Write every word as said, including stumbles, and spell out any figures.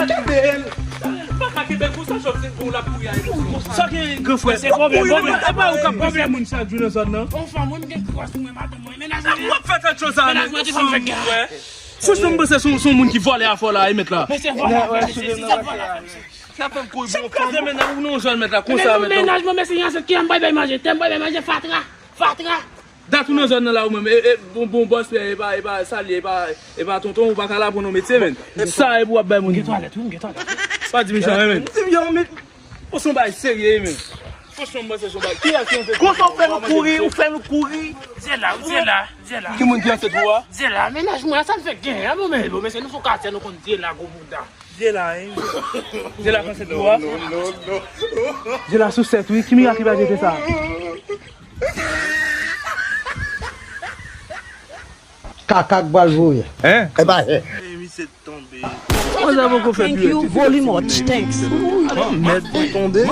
Kenbe l. Papa kenbe l konsa, chòf se pou l ap kouri a. Sa gen gran frè. Se pwoblèm, pwoblèm. E pa ou k ap pwoblèm moun chak jou nan zòn nan. Yon fanm, mwen gen kras mwen, madanm mwen, mennaj mwen. W ap fè tèt chòz a, mennaj mwen, ti fanm fè gen. Franchman, m panse se yon, se yon moun ki vòlè afè w la, e mèt la. Men se vòlè, se, se, se vòlè. Sa fè m kouri pou yon fanm. Chak kaz de mennaj ou nan zòn mèt la, konsa mèt la. Mennaj mwen, men se yon ansent ki an bay bay manje, tè m bay bay manje, fatra, fatra. Dat ou nan zòn nan la ou menm, e, e, bon, bon, bòs, e pa, e pa, sa l ye, e pa, e pa tonton, ou pa ka la pou nou metye, men. Sa e pou w ap bay moun. Gen twalèt, wi, gen twalèt. Pa di mechan, men. M di, yo, men, ou se yon bagay serye, men. Franchman, m panse se yon bagay. Kiyès ki yon fè konsa w fè nou kouri, ou fè nou kouri. Zela, Zela, Zela. Ki moun ki ansent ou a? Zela, mennaj mwen, sa l fè gen, a, bon, men, bon, men, se nou fò katye, nou konn Zela, gwo bouda. Zela, hein? Zela k ansent ou a? Zela sousèt, wi. Ki mirak li pa jete sa? Kaka k pral voye. Hein? E pa, eh. Ey, misye tonbe. Mwen sa poko fè pi. Thank you very much. Thanks. Mèd tonbe.